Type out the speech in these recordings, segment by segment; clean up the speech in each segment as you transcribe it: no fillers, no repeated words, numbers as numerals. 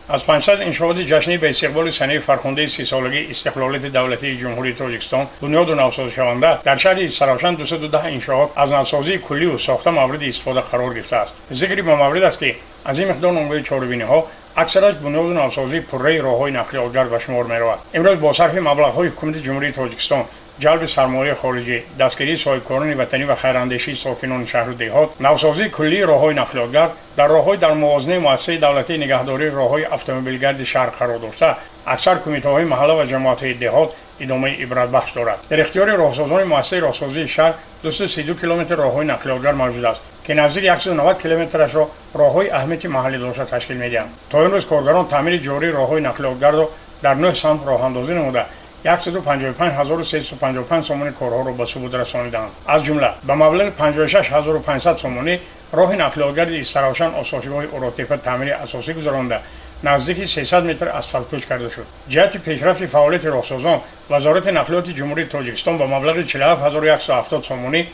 Аз 500 иншооти ҷашнии ба истиқболи санаи фархундаи 30-солагии истиқлолияти давлатии Ҷумҳурии Тоҷикистон бунёду навсозшаванда дар шаҳри Истаравшан 210 иншоот аз навсозии куллию сохта мавриди истифода қарор гирифтааст. Зикри ба маврид аст, ки аз ин миқдор номгӯи чорабиниҳо аксараш бунёду навсозии пурраи роҳҳои нақлиётгард ба шумор меравад. Имрӯз бо сарфи маблағҳои Ҳукумати Ҷумҳурии Тоҷикистон, ҷалби сармояи хориҷӣ, дастгирии соҳибкорони ватанӣ ва хайрандешии сокинони шаҳру деҳот, навсозии куллии роҳҳои нақлиётгард дар роҳҳои дар мувозинаи муассисаи давлатии нигаҳдории роҳҳои автомобилгарди шаҳр қарор дошта, аксар кумитаҳои маҳалла ва ҷамоатҳои деҳот идомаи ибратбахш дорад. Дар ихтиёри роҳсозони муассисаи роҳсозии шаҳр 232 километр роҳҳои нақлиётгард мавҷуд аст, ки наздики 190 километрашро роҳҳои аҳамияти маҳаллӣ дошта ташкил медиҳанд. То имрӯз коргарон таъмири ҷории роҳҳои нақлиётгардро дар нӯҳ самт роҳандозӣ намуда, 155 355 сомонӣ корҳоро ба субут расонидаанд. Аз ҷумла ба маблағи 56 500 сомонӣ роҳи нақлиётгарди Истаравшан осоишгоҳи Уротепа таъмири асосӣ гузаронда, наздики 300 метр асфалтпӯш карда шуд. Ҷиҳати пешрафти фаъолияти роҳсозон Вазорати нақлиёти Ҷумҳурии Тоҷикистон ба маблағи 47 170 сомонӣ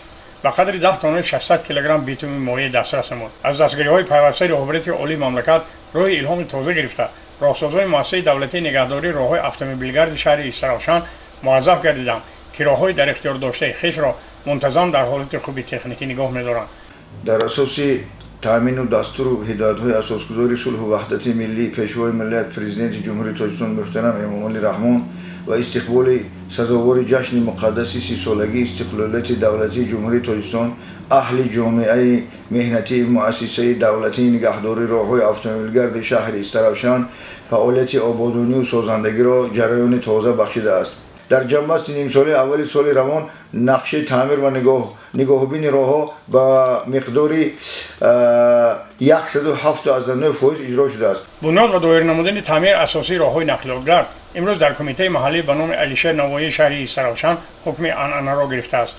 ба қадри 10 тоннаи 600 килограмм битуми моеъ дастрас намуд. Аз дастгириҳои пайвастаи роҳбарияти олии мамлакат рӯҳи илҳоми тоза гирифта, роҳсозони муассисаи давлатии нигаҳдории роҳҳои автомобилгарди шаҳри Истаравшан муаззаф гардиданд, ки роҳҳои дар ихтиёр доштаи хешро мунтазам дар ҳолати хуби техникӣ нигоҳ медоранд. Дар асоси таъмину дастуру ҳидоятҳои Асосгузори сулҳу ваҳдати миллӣ, Пешвои миллият, Президенти Ҷумҳурии Тоҷикистон муҳтарам Эмомалӣ Раҳмон ва истиқболи сазовори ҷашни муқаддаси 30-солагии истиқлолияти давлатии Ҷумҳурии Тоҷикистон аҳли ҷомеаи меҳнатии муассисаи давлатии нигаҳдории роҳҳои автомобилгарди шаҳри Истаравшан фаъолияти ободонию созандагиро ҷараёни тоза бахшидааст. Дар ҷамъбасти нимсолаи аввали соли равон нақшаи таъмир ва нигоҳубини роҳҳо ба миқдори 107,9% иҷро шудааст. Бунёд ва доир намудани таъмири асосии роҳҳои нақлиётгард имрӯз дар кумитаи маҳаллӣ ба номи Алишер Навоии шаҳри Истаравшан ҳукми анъанаро гирифтааст.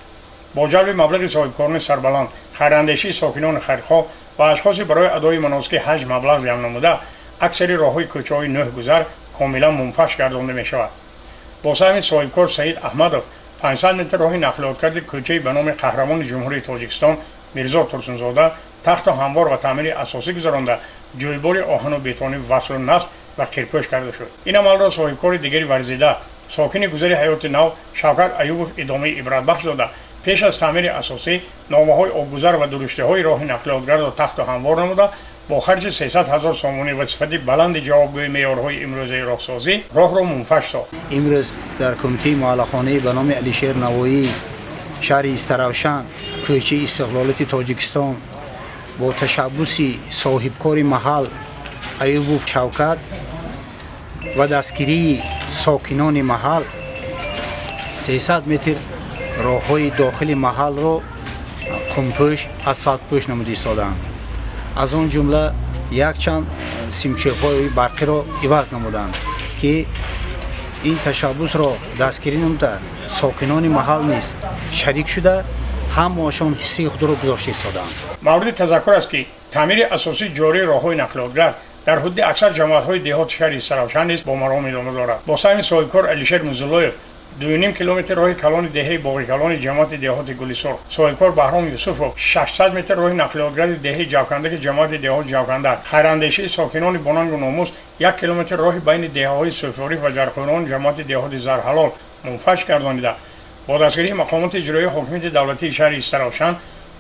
Бо ҷалби маблағи соҳибкорони сарбаланд, хайрандешии сокинони хайрхоҳ ва ашхосе барои адои маносики ҳаҷ маблағ ҷамъ намуда, аксари роҳҳои кӯчаҳои нӯҳ гузар комилан мунфарш гардонда мешавад. Бо саҳми соҳибкор Саид Аҳмадов 500 метр роҳи нақлиётгарди кӯчаи ба номи Қаҳрамони Ҷумҳурии Тоҷикистон Мирзо Турсунзода тахту ҳамвор ва таъмири асосӣ гузаронда, ҷӯйбори оҳану бетонӣ васлу насб ва кирпӯш карда шуд. Ин амалро соҳибкори дигари варзида, сокини гузари Ҳаёти Нав Шавкат Аюбов идомаи ибратбахш дода, пеш аз таъмири асосӣ номаҳои обгузар ва дуруштиҳои роҳи нақлиётгардро тахту ҳамвор намуда, бо харҷи 300 ҳазор сомонӣ ва сифати баланди ҷавобгӯи меъёрҳои имрӯзаи роҳсозӣ роҳро мунфарш сохт. Имрӯз дар кумитаи маҳаллахонаи ба номи Алишер Навоӣ шаҳри Истаравшан, кӯчаи Истиқлолияти Тоҷикистон, бо ташаббуси соҳибкори маҳал Аюбов Шавкат ва дастгирии сокинони маҳал 300 метр роҳҳои дохили маҳалро қумпӯш, асфалтпӯш намуда истодаанд. Аз он ҷумла якчанд симчӯбҳои барқиро иваз намуданд, ки ин ташаббусро дастгирӣ намуда, сокинони маҳал низ шарик шуда, ҳамаашон ҳиссаи худро гузошта истодаанд. Мавриди тазаккур аст, ки таъмири асосии ҷории роҳҳои нақлиётгард дар ҳудуди аксар ҷамоатҳои деҳоти шаҳри Истаравшан низ бо маром идома дорад. Бо саҳми соҳибкор Алишер Музуллоев 2,5 километр роҳи калони деҳаи Боғикалони ҷамоати деҳоти Гулисурх, соҳибкор Баҳром Юсуфов 600 метр роҳи нақлиётгарди деҳаи Ҷавкандаки ҷамоати деҳоти Ҷавкандак, хайрандешии сокинони бонангу номус 1 километр роҳи байни деҳаҳои Суфориф ва Ҷарқӯрон ҷамоати деҳоти Зарҳалол мунфарш гардонида, бо дастгирии мақомоти иҷроии ҳокимияти давлатии шаҳри Истаравшан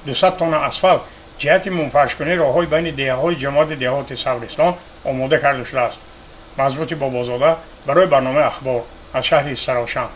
200 тонна асфалт ҷиҳати мунфаршкунии роҳҳои байни деҳаҳои ҷамоати деҳоти Сабристон омода карда шудааст. Мазбути Бобозода барои барномаи «Ахбор» аз шаҳри Истаравшан.